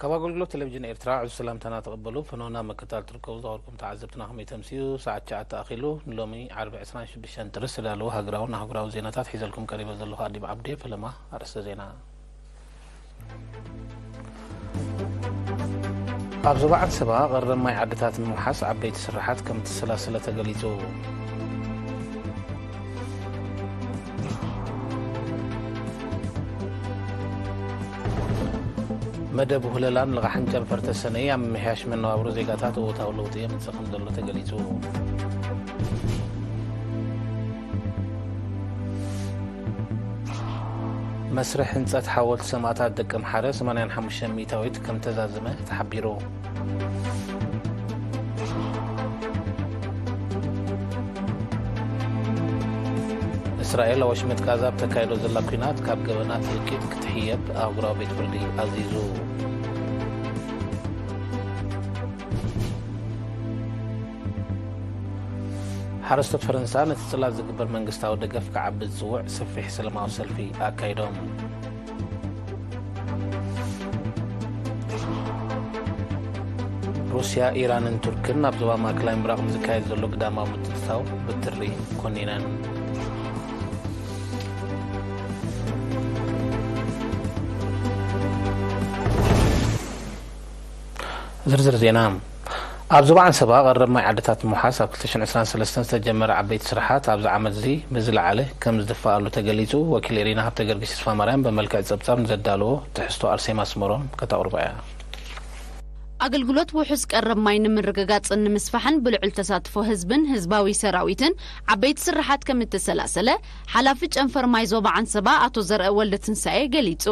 ካብ ኣገልግሎት ቴሌቪዥን ኤርትራ ዕዙዝ ሰላምታና ተቐበሉ። ፍኖና መከታተሊ ትርከቡ ዝኸበርኩም ተዓዘብትና ከመይ ተምስዩ? ሰዓት ትሽዓተ ኣኺሉ። ንሎሚ ዓርቢ ዕስራን ሽዱሽተን ጥሪ ዝተዳለዉ ሃገራውን ኣህጉራዊ ዜናታት ሒዘልኩም ቀሪበ ዘለኹ ኣዲብ ዓብዴ። ፈለማ ኣርእስተ ዜና። ኣብ ዞባ ዓንሰባ ቀረብ ማይ ዓድታት ንምውሓስ ዓበይቲ ስራሓት ከም እተሰላሰለ ተገሊጹ። መደብ ውህለላን ልቓሕን ጨንፈር ተሰነይ ኣብ ምምሕያሽ መነባብሮ ዜጋታት እወታዊ ለውጢ የምጽእ ከም ዘሎ ተገሊጹ። መስርሕ ህንጸት ሓወልቲ ሰማእታት ደቀምሓረ ሰማንያን ሓሙሽተን ሚእታዊት ከም ተዛዘመ ተሓቢሩ። እስራኤል ኣብ ወሽመጥ ጋዛ ኣብ ተካይዶ ዘላ ኲናት ካብ ገበናት ህልቂት ክትሕየብ ኣህጉራዊ ቤት ፍርዲ ኣዚዙ። ሓረስቶት ፈረንሳ ነቲ ጽላት ዝግበር መንግስታዊ ደገፍ ክዓቢ ዝጽውዕ ሰፊሕ ሰላማዊ ሰልፊ ኣካይዶም። ሩስያ፣ ኢራንን ቱርክን ኣብ ዞባ ማእከላይ ምብራቕ ንዝካየድ ዘሎ ግዳማዊ ምትእትታው ብትሪ ኮኒነን። ዝርዝር ዜና። ኣብ ዞባ ዓንሰባ ቀረብ ማይ ዓድታት ንምውሓስ ኣብ ክልተ ሽሕን ዕስራን ሰለስተን ዝተጀመረ ዓበይቲ ስራሓት ኣብዚ ዓመት እዚ ብዝለዓለ ከም ዝድፋኣሉ ተገሊጹ። ወኪል ኤሪና ሃብተ ገርጊስ ተስፋ ማርያም ብመልክዕ ጸብጻብ ንዘዳለዎ ትሕዝቶ ኣርሴማ ኣስመሮም ከተቕርቦ እያ። ኣገልግሎት ውሑስ ቀረብ ማይ ንምርግጋጽን ንምስፋሕን ብልዑል ተሳትፎ ህዝብን ህዝባዊ ሰራዊትን ዓበይቲ ስራሓት ከም እተሰላሰለ ሓላፊ ጨንፈር ማይ ዞባ ዓንሰባ ኣቶ ዘርአ ወልደ ትንሳኤ ገሊጹ።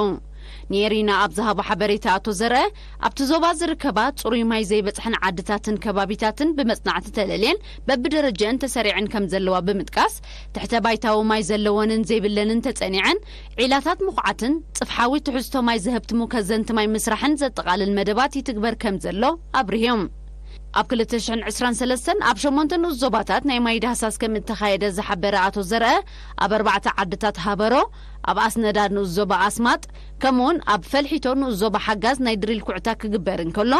ንኤሪና ኣብ ዝሃቦ ሓበሬታ ኣቶ ዘርአ፣ ኣብቲ ዞባ ዝርከባ ጽሩይ ማይ ዘይበጽሐን ዓድታትን ከባቢታትን ብመጽናዕቲ ተለልየን በብደረጀአን ተሰሪዐን ከም ዘለዋ ብምጥቃስ፣ ትሕተ ባይታዊ ማይ ዘለወንን ዘይብለንን ተጸኒዐን ዒላታት ምኹዓትን ጽፍሓዊ ትሕዝቶ ማይ ዘህብትሙ ከዘንቲ ማይ ምስራሕን ዘጠቓልል መደባት ይትግበር ከም ዘሎ ኣብሪሆም። ኣብ ክልተ ሽሕን ዕስራን ሰለስተን ኣብ ሸሞንተ ንኡስ ዞባታት ናይ ማይ ዳህሳስ ከም እተኻየደ ዝሓበረ ኣቶ ዘርአ፣ ኣብ ኣርባዕተ ዓድታት ሃበሮ፣ ኣብ ኣስነዳ ንኡስ ዞባ ኣስማጥ፣ ከምኡውን ኣብ ፈልሒቶ ንኡስ ዞባ ሓጋዝ ናይ ድሪል ኩዕታ ክግበር እንከሎ፣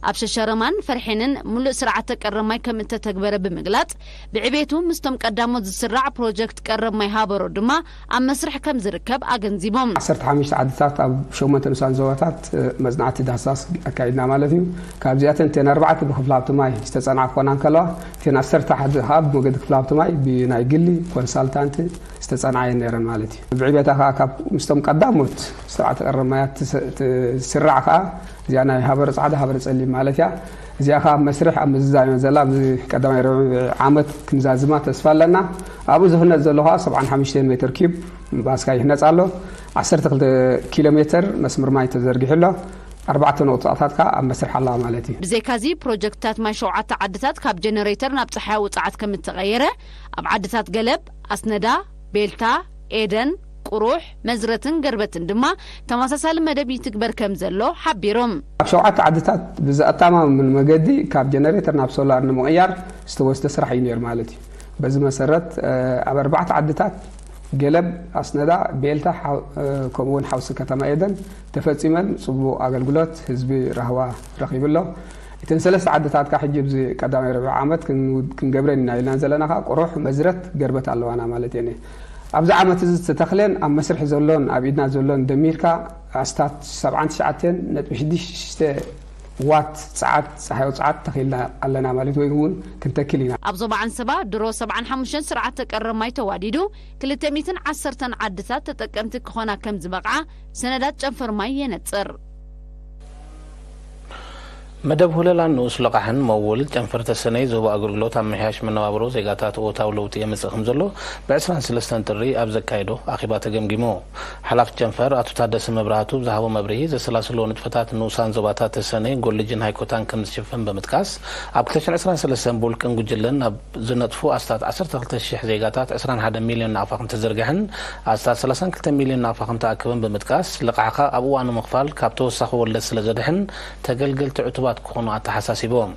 ኣብ ሸሸረማን ፈርሒንን ሙሉእ ስርዓተ ቀረብ ማይ ከም እተተግበረ ብምግላጽ፣ ብዕቤቱ ምስቶም ቀዳሞት ዝስራዕ ፕሮጀክት ቀረብ ማይ ሃበሮ ድማ ኣብ መስርሕ ከም ዝርከብ ኣገንዚቦም። ዓሰርተ ሓሙሽተ ዓድታት ኣብ ሸሞንተ ንኡሳን ዞባታት፣ እ፣ መጽናዕቲ ዳህሳስ ኣካይድና ማለት እዩ። ካብዚኣተን እተን ኣርባዕተ ብክፍሊ ሃብቲ ማይ ዝተጸንዓ ክኾና እንከለዋ፣ እተን ዓሰርተ ሓደ ከዓ ብመገዲ ክፍሊ ሃብቲ ማይ ብናይ ግሊ ኮንሳልታንት ዝተጸንዓ እየን ነይረን ማለት እዩ። ብዕቤታ ከዓ ካብ ምስቶም ቀዳሞት ስርዓተ ቀረብ ማያት ትስ-፣ ትስራዕ ከዓ እዚኣ ናይ ሃበረ ጻዕዳ ሃበረ ጸሊም ማለት እያ። እዚኣ ከዓ ኣብ መስርሕ ኣብ ምዝዛም እያ ዘላ። ኣብዚ ቀዳማይ ረብዒ ዓመት ክንዛዝማ ተስፋ ኣለና። ኣብኡ ዝህነጽ ዘሎ ከዓ ሰብዓን ሓሙሽተን ሜትር ኪዩብ ባስካ ይህነጽ ኣሎ። ዓሰርተ ክልተ ኪሎ ሜትር መስመር ማይ ተዘርጊሑ ኣሎ። ኣርባዕተ ነቑጣታት ከዓ ኣብ መስርሕ ኣለዋ ማለት እዩ። ብዘይካዚ ፕሮጀክትታት ማይ ሸውዓተ ዓድታት ካብ ጀነሬተር ናብ ጸሓያዊ ጸዓት ከም እተቐየረ፣ ኣብ ዓድታት ገለብ፣ ኣስነዳ፣ ቤልታ፣ ኤደን፣ ቁሩሕ፣ መዝረትን ገርበትን ድማ ተመሳሳሊ መደብ ይትግበር ከም ዘሎ ሓቢሮም። ኣብ ሸውዓተ ዓድታት ብዘኣተኣማምን መገዲ ካብ ጀነሬተር ናብ ሶላር ንምቕያር ዝተወስደ ስራሕ እዩ ነይሩ ማለት እዩ። በዚ መሰረት፣ እ፣ ኣብ ኣርባዕተ ዓድታት ገለብ፣ ኣስነዳ፣ ቤልታ፣ ሓው-፣ እ፣ ከምኡ እውን ሓውሲ ከተማ ኤደን ተፈጺመን ጽቡቕ ኣገልግሎት ህዝቢ ራህዋ ረኺቡ ኣሎ። እተን ሰለስተ ዓድታት ከኣ ሕጂ ኣብዚ ቀዳማይ ርብዒ ዓመት ክን-፣ ክንገብረን ኢና ኢልና ዘለና ከኣ ቁሩሕ፣ መዝረት፣ ገርበት ኣለዋና ማለት እየን። ኣብዚ ዓመት እዚ ዝተተኽለን ኣብ መስርሕ ዘሎን ኣብ ኢድና ዘሎን ደሚርካ ኣስታት ሰብዓን ትሽዓተን ነጥቢ ሽዱሽተ ዋት ጸዓት፣ ጸሓያዊ ጸዓት ተኺልና ኣለና ማለት ወይ እውን ክንተክል ኢና። ኣብ ዞባ ዓንሰባ ድሮ ሰብዓን ሓሙሽተን ስርዓተ ቀረብ ማይ ተዋዲዱ ክልተ ሚእትን ዓሰርተን ዓድታት ተጠቀምቲ ክኾና ከም ዝበቕዓ ሰነዳት ጨንፈር ማይ የነጽር። መደብ ሁለላን ንኡስ ልቓሕን መወል ጨንፈር ተሰነይ ዞባ ኣገልግሎት ኣብ ምሕያሽ መነባብሮ ዜጋታት እወታዊ ለውጢ የምጽእ ከም ዘሎ ብዕስራን ሰለስተን ጥሪ ኣብ ዘካየዶ ኣኼባ ተገምጊሙ። ሓላፊ ጨንፈር ኣቶ ታደሰ መብራህቱ ብዝሃቦ መብርሂ፣ ዘሰላስልዎ ንጥፈታት ንኡሳን ዞባታት ተሰነይ፣ ጎልጅን ሃይኮታን ከም ዝሽፍን ብምጥቃስ፣ ኣብ ክልተ ሽሕን ዕስራን ሰለስተን ብውልቅን ጉጅለን ኣብ ዝነጥፉ ኣስታት ዓሰርተ ክልተ ሽሕ ዜጋታት ዕስራን ሓደን ሚልዮን ናቕፋ ከም ተዘርግሐን ኣስታት ሰላሳን ክልተን ሚልዮን ናቕፋ ከም ተኣከበን ብምጥቃስ፣ ልቓሕኻ ኣብ እዋኑ ምኽፋል ካብ ተወሳኺ ወለድ ስለ ዘድሕን ተገልገልቲ ዕቱባት ክኾኑ ኣተሓሳሲቦም።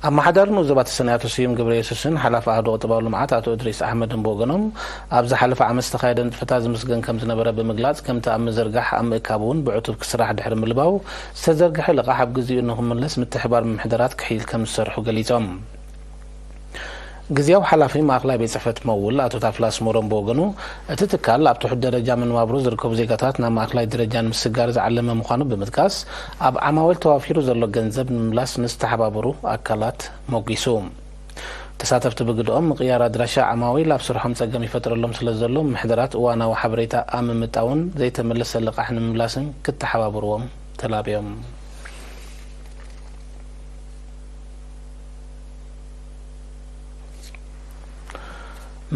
ኣመሓዳሪ ንኡስ ዞባ ተሰነያቶ ስዩም ገብረየሱስን ሓላፊ ኣህዶ ቁጠባዊ ልምዓት ኣቶ እድሪስ ኣሕመድን ብወገኖም፣ ኣብ ዝሓለፈ ዓመት ዝተኻየደ ንጥፈታት ዝምስገን ከም ዝነበረ ብምግላጽ፣ ከምቲ ኣብ ምዝርጋሕ ኣብ ምእካብ እውን ብዕቱብ ክስራሕ ድሕሪ ምልባው፣ ዝተዘርግሐ ልቓሕ ኣብ ግዜኡ ንኽምለስ ምትሕባር ምምሕዳራት ክሕይል ከም ዝሰርሑ ገሊጾም። ግዝያዊ ሓላፊ ማእኸላይ ቤት ጽሕፈት መውል ኣቶ ታፍላ ኣስመሮም ብወገኑ፣ እቲ ትካል ኣብ ትሑት ደረጃ መነባብሮ ዝርከቡ ዜጋታት ናብ ማእኸላይ ደረጃ ንምስግጋር ዝዓለመ ምዃኑ ብምጥቃስ፣ ኣብ ዓማዊል ተዋፊሩ ዘሎ ገንዘብ ንምምላስ ንዝተሓባበሩ ኣካላት ሞጒሱ። ተሳተፍቲ ብግደኦም፣ ምቕያር ኣድራሻ ዓማዊል ኣብ ስርሖም ጸገም ይፈጥረሎም ስለ ዘሎ፣ ምምሕዳራት እዋናዊ ሓበሬታ ኣብ ምምጣውን ዘይተመለሰ ልቓሕ ንምምላስን ክተሓባበርዎም ተላብዮም።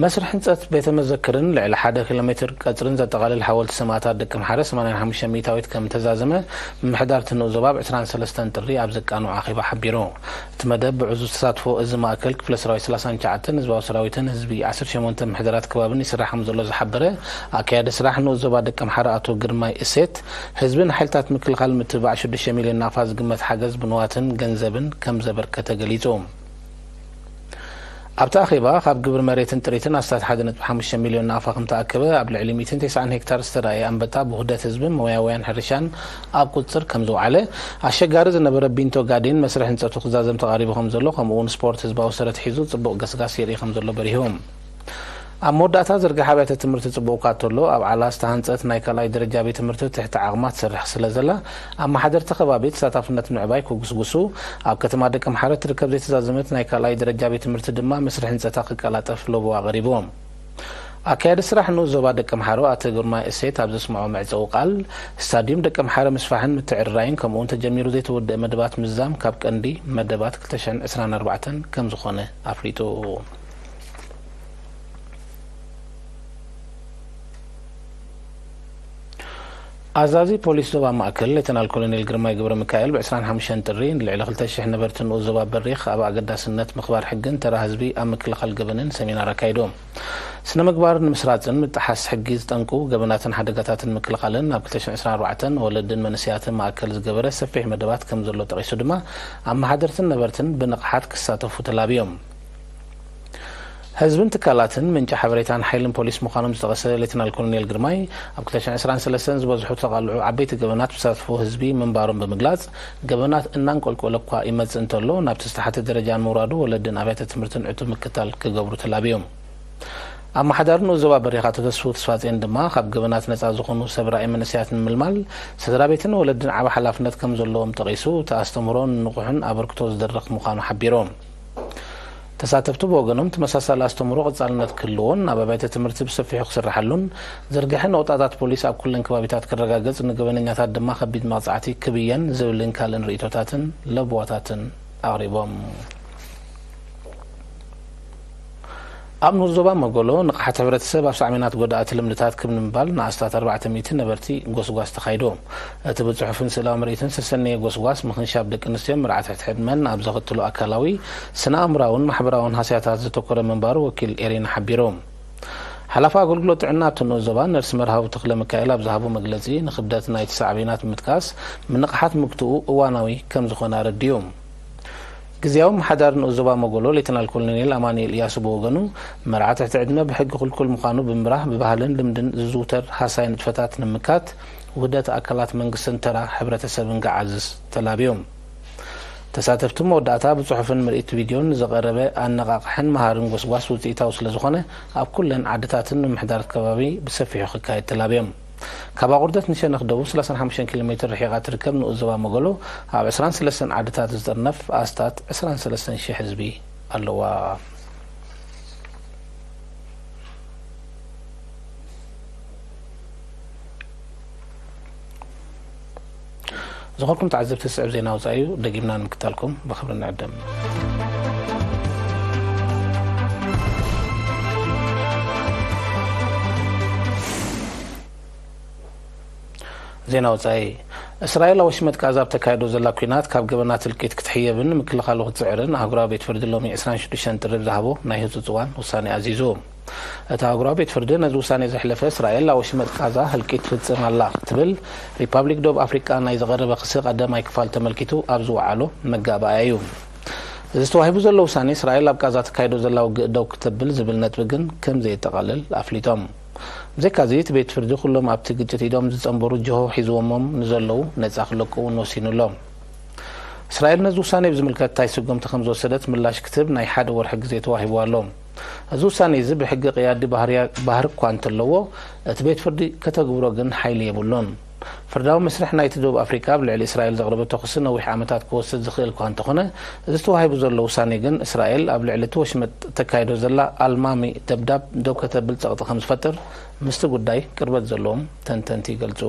መስርሕ ህንጸት ቤተ መዘክርን ልዕሊ ሓደ ኪሎ ሜትር ቀጽርን ዘጠቓልል ሓወልቲ ሰማእታት ደቂ ኣምሓረ ሰማንያን ሓሙሽተ ሚእታዊት ከም ተዛዘመ ምምሕዳር እቲ ንኡስ ዞባ ኣብ ዕስራን ሰለስተን ጥሪ ኣብ ዘቃንዖ ኣኼባ ሓቢሩ። እቲ መደብ ብዕዙዝ ተሳትፎ እዚ ማእከል ክፍለ ሰራዊት ሰላሳን ትሽዓተን ህዝባዊ ሰራዊትን ህዝቢ ዓሰርተ ሸሞንተ ምምሕዳራት ከባብን ይስራሕ ከም ዘሎ ዝሓበረ ኣካያዲ ስራሕ ንኡስ ዞባ ደቂ ኣምሓረ ኣቶ ግርማይ እሴት፣ ህዝቢ ንሓይልታት ምክልኻል ምትብባዕ ሽዱሽተ ሚልዮን ናቕፋ ዝግመት ሓገዝ ብንዋትን ገንዘብን ከም ዘበርከተ ገሊጹ። ኣብቲ ኣኼባ፣ ካብ ግብሪ መሬትን ጥሪትን ኣስታት ሓደ ነጥቢ ሓሙሽተ ሚልዮን ናቕፋ ከም ተኣከበ፣ ኣብ ልዕሊ ሚእትን ተስዓን ሄክታር ዝተራእየ ኣንበጣ ብውህደት ህዝብን ሞያውያን ሕርሻን ኣብ ቁጽጽር ከም ዝወዓለ፣ ኣሸጋሪ ዝነበረ ቢንቶ ጋዴን መስርሕ ህንጸቱ ክዛዘም ተቓሪቡ ከም ዘሎ፣ ከምኡ እውን ስፖርት ህዝባዊ ሰረት ሒዙ ጽቡቕ ገስጋስ የርኢ ከም ዘሎ በሪሁ። ኣብ መወዳእታ፣ ዝርግሐ ኣብያተ ትምህርቲ ጽቡቕ እኳ እንተሎ፣ ኣብ ዓላ ዝተሃንጸት ናይ ካልኣይ ደረጃ ቤት ትምህርቲ ትሕቲ ዓቕማ ትሰርሕ ስለ ዘላ፣ ኣመሓደርቲ ከባቢ ተሳታፍነት ምዕባይ ክጉስጉሱ፣ ኣብ ከተማ ደቂ ኣምሓረ ትርከብ ዘይተዛዘመት ናይ ካልኣይ ደረጃ ቤት ትምህርቲ ድማ መስርሕ ህንጸታ ክቀላጠፍ ለበዋ ኣቕሪቡ። ኣካያዲ ስራሕ ንኡስ ዞባ ደቂ ኣምሓረ ኣቶ ግርማይ እሴት ኣብ ዘስምዖ መዕጸዊ ቃል፣ ስታድዩም ደቂ ኣምሓረ ምስፋሕን ምትዕርራይን ከምኡውን ተጀሚሩ ዘይተወደአ መደባት ምዝዛም ካብ ቀንዲ መደባት ክልተ ሽሕን ዕስራን ኣርባዕተን ከም ዝኾነ ኣፍሊጡ። ኣዛዚ ፖሊስ ዞባ ማእከል ሌተናል ኮሎኔል ግርማይ ገብረ ሚካኤል ብ ዕስራን ሓሙሽተን ጥሪ ንልዕሊ ክልተ ሽሕ ነበርቲ ንኡስ ዞባ በሪኽ ኣብ ኣገዳስነት ምኽባር ሕግን ተራ ህዝቢ ኣብ ምክልኻል ገበንን ሰሚናር ኣካይዱ። ስነ ምግባር ንምስራጽን ምጥሓስ ሕጊ ዝጠንቁ ገበናትን ሓደጋታትን ምክልኻልን ኣብ ክልተ ሽሕን ዕስራን ኣርባዕተን ወለድን መንእሰያትን ማእከል ዝገበረ ሰፊሕ መደባት ከም ዘሎ ጠቒሱ ድማ፣ ኣመሓደርትን ነበርትን ብንቕሓት ክሳተፉ ተላብዮም። ህዝብን ትካላትን ምንጪ ሓበሬታን ሓይልን ፖሊስ ምዃኖም ዝጠቐሰ ሌተናል ኮሎኔል ግርማይ፣ ኣብ ክልተ ሽሕን ዕስራን ሰለስተን ዝበዝሑ ተቓልዑ ዓበይቲ ገበናት ብተሳትፎ ህዝቢ ምንባሮም ብምግላጽ፣ ገበናት እናንቆልቆለ እኳ ይመጽእ እንተሎ፣ ናብቲ ዝተሓተ ደረጃ ንምውራዱ ወለድን ኣብያተ ትምህርትን ዕቱብ ምክታል ክገብሩ ተላብዮም። ኣመሓዳሪ ንኡስ ዞባ በሪኽ ኣቶ ተስፉ ተስፋጽዮን ድማ፣ ካብ ገበናት ነጻ ዝኾኑ ሰብ ራእይ መንእሰያት ንምልማል፣ ስድራ ቤትን ወለድን ዓቢ ሓላፍነት ከም ዘለዎም ጠቒሱ፣ እቲ ኣስተምህሮ ንንቑሕን ኣበርክቶ ዝደርኽ ምዃኑ ሓቢሮም። ተሳተፍቲ ብወገኖም፣ ተመሳሳሊ ኣስተምህሮ ቀጻልነት ክህልዎን ኣብ ኣብያተ ትምህርቲ ብሰፊሑ ክስርሓሉን፣ ዝርግሐ ነቑጣታት ፖሊስ ኣብ ኩለን ከባቢታት ክረጋገጽ፣ ንገበነኛታት ድማ ከቢድ መቕጻዕቲ ክብየን ዝብልን ካልእን ርእይቶታትን ለበዋታትን ኣቕሪቦም። ኣብ ንኡስ ዞባ መጎሎ፣ ንቕሓት ሕብረተሰብ ኣብ ሳዕቤናት ጎዳእቲ ልምድታት ክብ ንምባል ንኣስታት ኣርባዕተ ሚእቲ ነበርቲ ጎስጓስ ተኻይዱ። እቲ ብጽሑፍን ስእላዊ ምርኢትን ዝተሰነየ ጎስጓስ፣ ምኽንሻብ ደቂ ኣንስትዮን መርዓ ትሕቲ ዕድመን ኣብ ዘኸትሎ ኣካላዊ፣ ስነ ኣእምራውን ማሕበራውን ሃስያታት ዘተኮረ ምንባሩ ወኪል ኤሪና ሓቢሩ። ሓላፊ ኣገልግሎት ጥዕና ኣብቲ ንኡስ ዞባ ነርስ መርሃዊ ተኽለ ሚካኤል ኣብ ዝሃቦ መግለጺ፣ ንኽብደት ናይቲ ሳዕቤናት ብምጥቃስ፣ ምንቕሓት ምግትኡ እዋናዊ ከም ዝኾነ ኣረዲኡ። ግዝያዊ ኣመሓዳሪ ንኡስ ዞባ መጎሎ ሌተናል ኮሎኔል ኣማኑኤል እያሱ ብወገኑ፣ መርዓ ትሕቲ ዕድመ ብሕጊ ክልኩል ምዃኑ ብምብራህ፣ ብባህልን ልምድን ዝዝውተር ሃሳይ ንጥፈታት ንምምካት፣ ውህደት ኣካላት መንግስትን ተራ ሕብረተሰብን ክዓዝዝ ተላብዮም። ተሳተፍቲ መወዳእታ ብጽሑፍን ምርኢት ቪድዮን ንዝቐረበ ኣነቓቕሕን መሃርን ጎስጓስ ውጽኢታዊ ስለ ዝኾነ፣ ኣብ ኩለን ዓድታትን ምምሕዳራት ከባቢ ብሰፊሑ ክካየድ ተላብዮም። ካብ ኣቑርደት ንሸነኽ ደቡብ ሰላሳን ሓሙሽተን ኪሎ ሜትር ርሒቓ ትርከብ ንኡስ ዞባ መጎሎ፣ ኣብ ዕስራን ሰለስተን ዓድታት ዝጥርነፍ ኣስታት ዕስራን ሰለስተን ሽሕ ህዝቢ ኣለዋ። ዝኾንኩም ተዓዘብቲ፣ ዝስዕብ ዜና ወጻኢ እዩ፣ ደጊምና ንምክታልኩም ብኽብሪ ንዕድም። ዜና ወጻኢ። እስራኤል ኣብ ወሽመጥ ጋዛ ኣብ ተካይዶ ዘላ ኲናት ካብ ገበናት ህልቂት ክትሕየብን ንምክልኻሉ ክትጽዕርን ኣህጉራዊ ቤት ፍርዲ ሎሚ ዕስራን ሽዱሽተን ጥሪ ብዝሃቦ ናይ ህጹጽ እዋን ውሳኔ ኣዚዙ። እቲ ኣህጉራዊ ቤት ፍርዲ ነዚ ውሳኔ ዘሕለፈ፣ እስራኤል ኣብ ወሽመጥ ጋዛ ህልቂት ትፍጽም ኣላ ክትብል ሪፓብሊክ ደቡብ ኣፍሪቃ ናይ ዝቐረበ ክሲ ቀዳማይ ክፋል ተመልኪቱ ኣብ ዝወዓሎ መጋባእያ እዩ። እዚ ተዋሂቡ ዘሎ ውሳኔ እስራኤል ኣብ ቃዛ ተካይዶ ዘላ ውግእ ደው ክተብል ዝብል ነጥቢ ግን ከም ዘየጠቓልል ኣፍሊጦም። ብዘይካዚ እቲ ቤት ፍርዲ ኩሎም ኣብቲ ግጭት ኢዶም ዝጸንበሩ ጅሆ ሒዝዎሞም ንዘለዉ ነጻ ክለቅኡ እውን ወሲኑ ኣሎ። እስራኤል ነዚ ውሳኔ ብዝምልከት እንታይ ስጉምቲ ከም ዝወሰደት ምላሽ ክትህብ ናይ ሓደ ወርሒ ግዜ ተዋሂቡ ኣሎ። እዚ ውሳኔ እዚ ብሕጊ ቅያዲ ባህርያ-፣ ባህሪ እኳ እንተለዎ፣ እቲ ቤት ፍርዲ ከተግብሮ ግን ሓይሊ የብሉን። ፍርዳዊ መስርሕ ናይቲ ደቡብ ኣፍሪቃ ኣብ ልዕሊ እስራኤል ዘቕረበቶ ክሲ ነዊሕ ዓመታት ክወስድ ዝኽእል እኳ እንተኾነ፣ እዚ ተዋሂቡ ዘሎ ውሳኔ ግን እስራኤል ኣብ ልዕሊ እቲ ወሽመጥ ተካይዶ ዘላ ኣልማሚ ደብዳብ ደው ከተብል ጸቕጢ ከም ዝፈጥር ምስቲ ጉዳይ ቅርበት ዘለዎም ተንተንቲ ይገልጹ።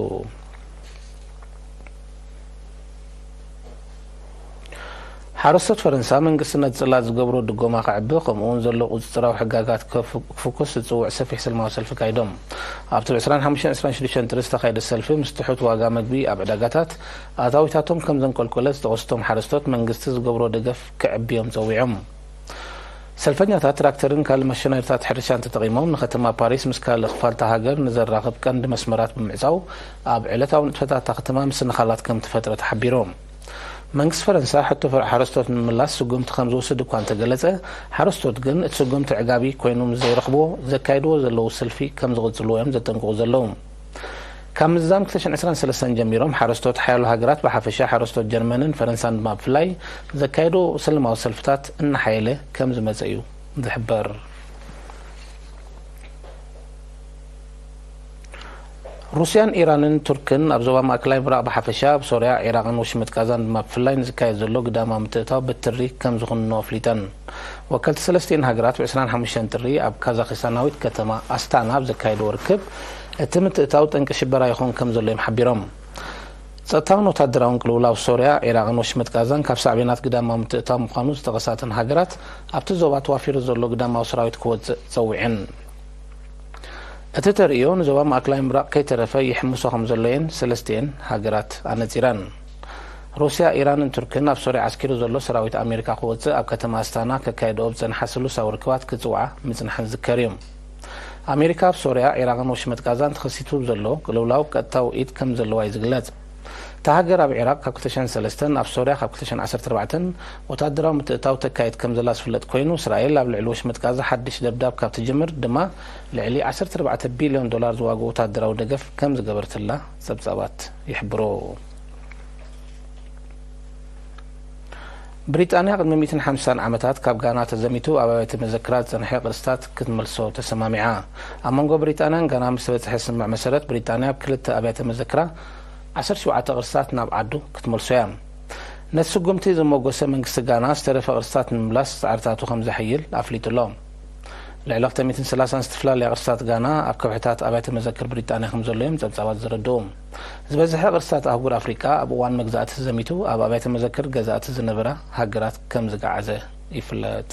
ሓረስቶት ፈረንሳ መንግስቲ ነቲ ጽላት ዝገብሮ ድጎማ ከዕቢ፣ ከምኡ እውን ዘሎ ቁጽጽራዊ ሕጋጋት ከፍ-፣ ክፍኩስ ዝጽውዕ ሰፊሕ ሰላማዊ ሰልፊ ኣካይዶም። ኣብቲ ብ ዕስራን ሓሙሽተን ዕስራን ሽዱሽተን ጥሪ ዝተኻየደ ሰልፊ፣ ምስ ትሑት ዋጋ መግቢ ኣብ ዕዳጋታት ኣታዊታቶም ከም ዘንቆልቆለ ዝጠቐሱ እቶም ሓረስቶት፣ መንግስቲ ዝገብሮ ደገፍ ከዕቢ እዮም ጸዊዖም። ሰልፈኛታት ትራክተርን ካልእ መሸነሪታት ሕርሻን ተጠቒሞም ንከተማ ፓሪስ ምስ ካልእ ክፋልታ ሃገር ንዘራኽብ ቀንዲ መስመራት ብምዕጻው ኣብ ዕለታዊ ንጥፈታት እታ ከተማ ምስንኻላት ከም ተፈጥረ ተሓቢሩ። መንግስቲ ፈረንሳ ሕቶ ፈ-፣ ሓረስቶት ንምምላስ ስጉምቲ ከም ዝወስድ እኳ እንተገለጸ፣ ሓረስቶት ግን እቲ ስጉምቲ ዕጋቢ ኮይኑ ምስ ዘይረኽብዎ ዘካይድዎ ዘለዉ ሰልፊ ከም ዝቕጽልዎ እዮም ዘጠንቅቑ ዘለዉ። ካብ ምዝዛም ክልተ ሽሕን ዕስራን ሰለስተን ጀሚሮም ሓረስቶት ሓያሎ ሃገራት ብሓፈሻ ሓረስቶት ጀርመንን ፈረንሳን ድማ ብፍላይ ዘካየድዎ ሰላማዊ ሰልፍታት እናሓየለ ከም ዝመጸ እዩ ዝሕበር። ሩስያን ኢራንን ቱርክን ኣብ ዞባ ማእከላይ ምብራቕ ብሓፈሻ ኣብ ሶርያ፣ ዒራቕን ወሽመጥ ቃዛን ድማ ብፍላይ ንዝካየድ ዘሎ ግዳማዊ ምትእታው ብትሪ ከም ዝኹንኖ ኣፍሊጠን። ወከልቲ ሰለስቲኤን ሃገራት ብ ዕስራን ሓሙሽተን ጥሪ ኣብ ካዛኺስታናዊት ከተማ ኣስታና ኣብ ዘካየድዎ ርክብ፣ እቲ ምትእታው ጠንቂ ሽበራ ይኾን ከም ዘሎ እዮም ሓቢሮም። ጸጥታውን ወታደራውን ቅልውላው ሶርያ፣ ዒራቕን ወሽመጥ ቃዛን ካብ ሳዕቤናት ግዳማዊ ምትእታው ምዃኑ ዝጠቐሳተን ሃገራት፣ ኣብቲ ዞባ ተዋፊሩ ዘሎ ግዳማዊ ሰራዊት ክወጽእ ጸዊዐን። እቲ ተርእዮ ንዞባ ማእከላይ ምብራቕ ከይተረፈ ይሕምሶ ከም ዘሎ እየን ሰለስቲኤን ሃገራት ኣነጺረን። ሩስያ፣ ኢራንን ቱርክን ኣብ ሶርያ ዓስኪሩ ዘሎ ሰራዊት ኣሜሪካ ክወጽእ ኣብ ከተማ ኣስታና ከካየድኦ ዝጸንሓ ስሉሳዊ ርክባት ክጽውዓ ምጽንሐን ዝዝከር እዩ። ኣሜሪካ ኣብ ሶርያ፣ ዒራቕን ወሽመጥ ቃዛን ተኸሲቱ ዘሎ ቅልውላው ቀጥታዊ ኢድ ከም ዘለዋ እዩ ዝግለጽ። እታ ሃገር ኣብ ዒራቕ ካብ ክልተ ሽሕን ሰለስተን፣ ኣብ ሶርያ ካብ ክልተ ሽሕን ዓሰርተ ኣርባዕተን ወታደራዊ ምትእታው ተካይድ ከም ዘላ ዝፍለጥ ኮይኑ፣ እስራኤል ኣብ ልዕሊ ወሽመጥ ቃዛ ሓድሽ ደብዳብ ካብ ትጅምር ድማ ልዕሊ ዓሰርተ ኣርባዕተ ቢልዮን ዶላር ዝዋግኡ ወታደራዊ ደገፍ ከም ዝገበርትላ ጸብጻባት ይሕብሩ። ብሪጣንያ ቅድሚ ሚእትን ሓምሳን ዓመታት ካብ ጋና ተዘሚቱ ኣብ ኣብያተ መዘክራ ዝጸንሐ ቅርስታት ክትመልሶ ተሰማሚዓ። ኣብ መንጎ ብሪጣንያን ጋና ምስ ተበጽሐ ስምምዕ መሰረት፣ ብሪጣንያ ኣብ ክልተ ኣብያተ መዘክራ ዓሰርተ ሸውዓተ ቅርስታት ናብ ዓዱ ክትመልሶ እያ። ነቲ ስጉምቲ ዝመጎሰ መንግስቲ ጋና፣ ዝተረፈ ቅርስታት ንምምላስ ጻዕርታቱ ከም ዘሐይል ኣፍሊጡ ኣሎ። ልዕሊ ክልተ ሚእትን ሰላሳን ዝተፈላለያ ቅርስታት ጋና ኣብ ከብሕታት ኣብያተ መዘክር ብሪጣንያ ከም ዘሎ እዮም ጸብጻባት ዘረድኡ። ዝበዝሐ ቅርስታት ኣህጉር ኣፍሪቃ ኣብ እዋን መግዛእቲ ተዘሚቱ ኣብ ኣብያተ መዘክር ገዛእቲ ዝነበራ ሃገራት ከም ዝገዓዘ ይፍለጥ።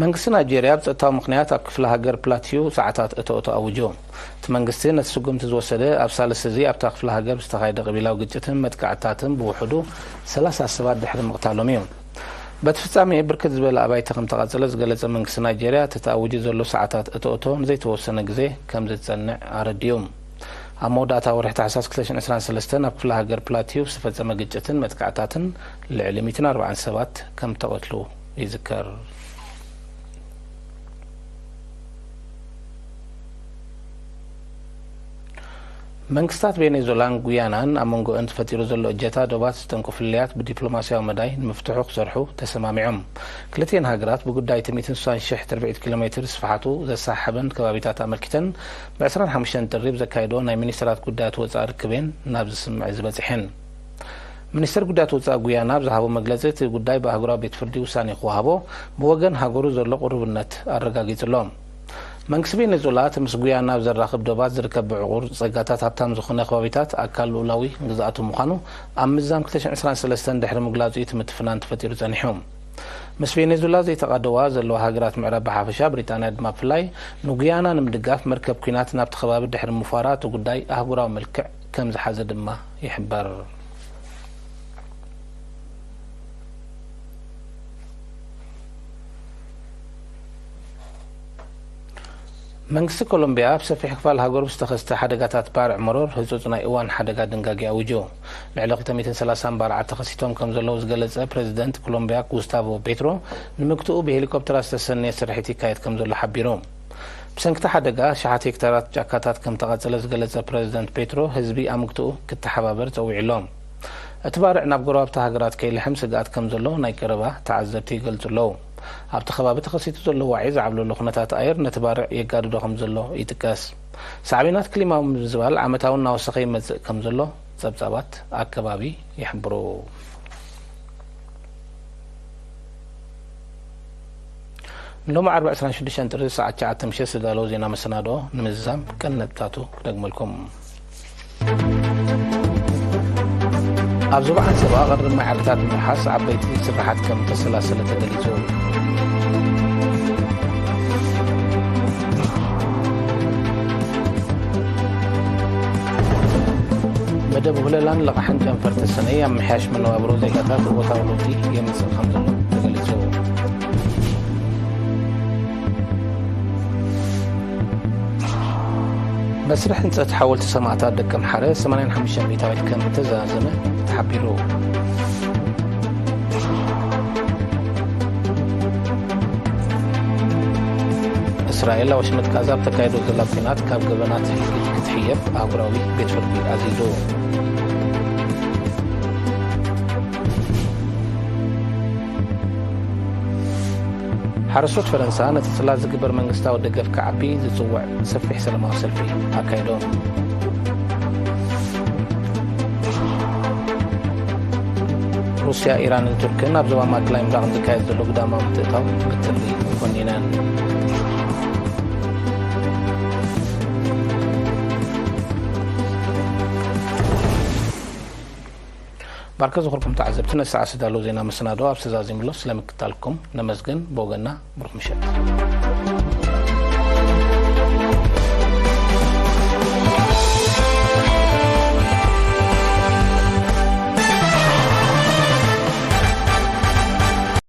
መንግስቲ ናይጄርያ ብጸጥታዊ ምኽንያት ኣብ ክፍለ ሃገር ፕላቲዩ ሰዓታት እቶ እቶ ኣውጁ። እቲ መንግስቲ ነቲ ስጉምቲ ዝወሰደ ኣብ ሳልስቲ እዚ ኣብታ ክፍለ ሃገር ብዝተኻየደ ቀቢላዊ ግጭትን መጥቃዕትታትን ብውሕዱ ሰላሳ ሰባት ድሕሪ ምቕታሎም እዩ። በቲ ፍጻሜ ብርክት ዝበለ ኣባይቲ ከም ተቓጸለ ዝገለጸ መንግስቲ ናይጄርያ፣ እቲ ተኣዊጁ ዘሎ ሰዓታት እቶ እቶ ንዘይተወሰነ ግዜ ከም ዝጸንዕ ኣረዲኡ። ኣብ መወዳእታ ወርሒ ታሕሳስ ክልተ ሽሕን ዕስራን ሰለስተን ኣብ ክፍለ ሃገር ፕላቲዩ ዝተፈጸመ ግጭትን መጥቃዕታትን ልዕሊ ሚእትን ኣርባዓን ሰባት ከም ተቐትሉ ይዝከር። መንግስታት ቬኔዙላን ጉያናን ኣብ መንጎአን ተፈጢሩ ዘሎ እጀታ ዶባት ዝጠንቁ ፍልልያት ብዲፕሎማስያዊ መዳይ ንምፍትሑ ክሰርሑ ተሰማሚዖም። ክልቲኤን ሃገራት ብጉዳይ እቲ ሚእትን ስሳን ሽሕ ትርብዒት ኪሎ ሜትር ስፍሓቱ ዘሰሓሕበን ከባቢታት ኣመልኪተን ብ ዕስራን ሓሙሽተን ጥሪ ብዘካየድኦ ናይ ሚኒስትራት ጉዳያት ወጻኢ ርክብ እየን ናብ ዝስምዕ ዝበጽሐን። ሚኒስትር ጉዳያት ወጻኢ ጉያና ኣብ ዝሃቦ መግለጺ፣ እቲ ጉዳይ ብኣህጉራዊ ቤት ፍርዲ ውሳኔ ክወሃቦ ብወገን ሃገሩ ዘሎ ቅሩብነት ኣረጋጊጹ ኣሎ። መንግስቲ ቬኔዙዌላ፣ እቲ ምስ ጉያና ኣብ ዘራኽብ ዶባት ዝርከብ ብዕቑር ጸጋታት ሃብታም ዝኾነ ከባቢታት ኣካል ልኡላዊ ግዝኣቱ ምዃኑ ኣብ ምዝዛም ክልተ ሽሕን ዕስራን ሰለስተን ድሕሪ ምግላጹ እዩ እቲ ምትፍናን ተፈጢሩ ጸኒሑ። ምስ ቬኔዙዌላ ዘይተቓደዋ ዘለዋ ሃገራት ምዕራብ ብሓፈሻ፣ ብሪጣንያ ድማ ብፍላይ፣ ንጉያና ንምድጋፍ መርከብ ኲናት ናብቲ ከባቢ ድሕሪ ምፍዋራ፣ እቲ ጉዳይ ኣህጉራዊ መልክዕ ከም ዝሓዘ ድማ ይሕበር። መንግስቲ ኮሎምቢያ ኣብ ሰፊሕ ክፋል ሃገሩ ዝተኸስተ ሓደጋታት ባርዕ መሮር ህጹጽ ናይ እዋን ሓደጋ ድንጋጌ ኣዊጁ። ልዕሊ ክልተ ሚእትን ሰላሳን ባርዓት ተኸሲቶም ከም ዘለዉ ዝገለጸ ፕረዚደንት ኮሎምቢያ ጉስታቮ ፔትሮ፣ ንምግትኡ ብሄሊኮፕተራት ዝተሰነየ ስርሒት ይካየድ ከም ዘሎ ሓቢሩ። ብሰንክቲ ሓደጋ ኣሽሓት ሄክታራት ጫካታት ከም ተቓጸለ ዝገለጸ ፕረዚደንት ፔትሮ፣ ህዝቢ ኣምግትኡ ክተሓባበር ጸዊዑ ኣሎ። እቲ ባርዕ ናብ ጎረባብቲ ሃገራት ከይልሕም ስግኣት ከም ዘሎ ናይ ቀረባ ተዓዘብቲ ይገልጹ ኣለዉ። ኣብቲ ከባቢ ተኸሲቱ ዘሎ ዋዒ ዝዓብለሎ ኩነታት ኣየር ነቲ ባርዕ የጋድዶ ከም ዘሎ ይጥቀስ። ሳዕቤናት ክሊማዊ ምምዝባል ዓመታዊ እናወሰኸ ይመጽእ ከም ዘሎ ጸብጻባት ኣከባቢ ይሕብሩ። ሎሚ ዓርቢ ዕስራን ሽዱሽተን ጥሪ ሰዓት ትሽዓተ ምሸት ዝተዳለወ ዜና መሰናድኦ ንምዝዛም ቀንዲ ነጥብታቱ ክደግመልኩም። ኣብ ዞባ ዓንሰባ ቅርድም ማይ ዓድታት ንምውሓስ ዓበይቲ ስራሓት ከም ተሰላሰለ ተገሊጹ። መደብ ውህለላን ልቓሕን ጨንፈር ተሰነይ ኣብ ምሕያሽ መነባብሮ ዜጋታት እወታዊ ለውጢ የምጽእ ከም ዘሎ ተገሊጹ። መስርሕ ህንጸት ሓወልቲ ሰማእታት ደቀምሓረ ሰማንያን ሓሙሽተ ሚእታዊት ከም እተዛዘመ ተሓቢሩ። እስራኤል ኣብ ወሽመጥ ጋዛ ኣብ ተካየዶ ዘላ ኲናት ካብ ገበናት ህልቂት ክትሕየብ ኣህጉራዊ ቤት ፍርዲ ኣዚዙ። ሓረስቶት ፈረንሳ ነቲ ጽላት ዝግበር መንግስታዊ ደገፍ ክዓቢ ዝጽውዕ ሰፊሕ ሰላማዊ ሰልፊ ኣካይዶም። ሩስያ፣ ኢራንን ቱርክን ኣብ ዞባ ማእከላይ ምብራቕ ዝካየድ ዘሎ ግዳማዊ ምትእትታው ብትሪ ኮኒነን። ባርከ ዝኹርኩም ተዓዘብቲ ነዚ ሰዓት ዝተዳለዉ ዜና መሰናድኦ ኣብ ተዛዚምሎ ስለምክታልኩም ነመስግን። ብወገንና ብሩኽ ምሸት።